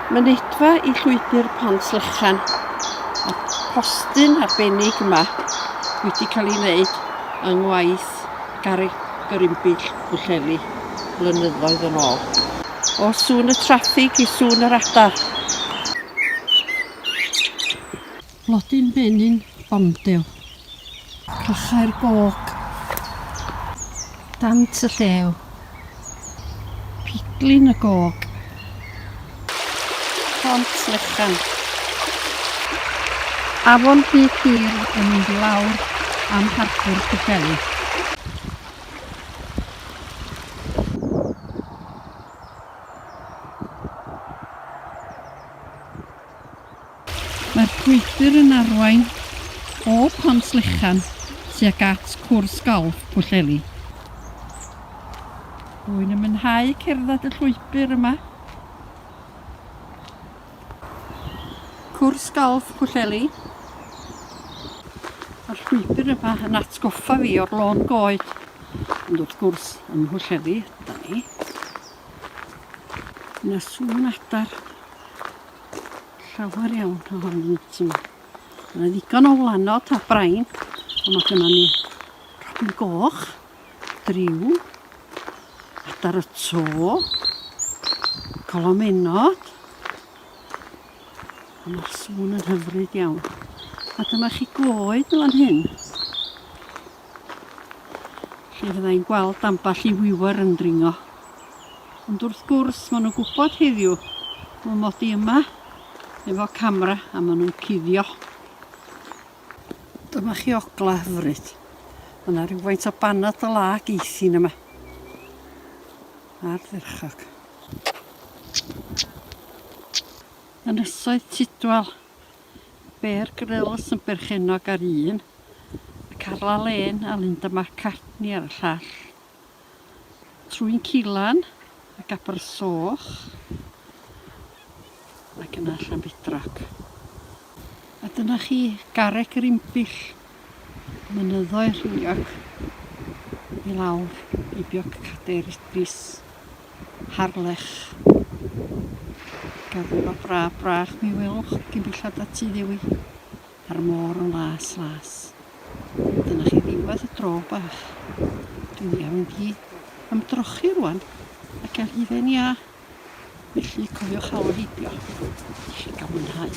Mynedfa i llwybr Pont Lychan a postyn arbennig yma wedi cael ei wneud yng ngwaith Garreg yr Imbill Pwllheli blynyddoedd yn ôl. O sŵn y traffig i sŵn yr adar. Blodyn menyn bondew. Clychau'r gog. Dant y llew. Piglin y gog. Pont Lechan. Afon Rhyd Hir yn mynd i lawr am harbwr Pwllheli. Mae'r llwybr yn arwain o Pont Lechan tuag at Cwrs Golff Pwllheli. Rwy'n yn mwynhau cerdded y llwybr yma. Cwrs Golff Pwllheli. Mae'r llwybr yma yn atgoffa fi o'r lôn goed. Ond wrth gwrs, ym Mhwllheli ydan ni. Yna sŵn adar. Llawer iawn ohonynt yma. Mae yna ddigon o wlanod a brain, ond mae gynnon ni robin goch, dryw, adar y to, colomenod, a mae'r sŵn yn hyfryd iawn. A dyma chi goed yn fan hyn, lle fyddai'n gweld ambell i wiwer yn dringo. Ond wrth gwrs, maen nhw'n gwybod heddiw fy mod i yma efo camera a maen nhw'n cuddio. Dyma chi ogla hyfryd. Mae yna rhywfaint o banad o lag eithin yma. Ardderchog. Ynysoedd Tudwal. Bear Grylls yn berchennog ar un, a Carla Lane a Linda McCartney ar y llall. Trwyn Cilan ac Abersoch ac yna Llanbedrog. A dyna chi Garreg yr Imbill, mynyddoedd Rhiniog i lawr heibio Cader Idris, Harlech. Gael ddiwrnod braf braf mi welwch cyn bellad â Tŷ Ddewi a'r môr yn las las. Dyna chi ddiwedd y dro bach. Dwi'n i mynd i ymdrochi rwan a gael hufen iâ. Felly cofiwch alw heibio i chi gael mwynhau.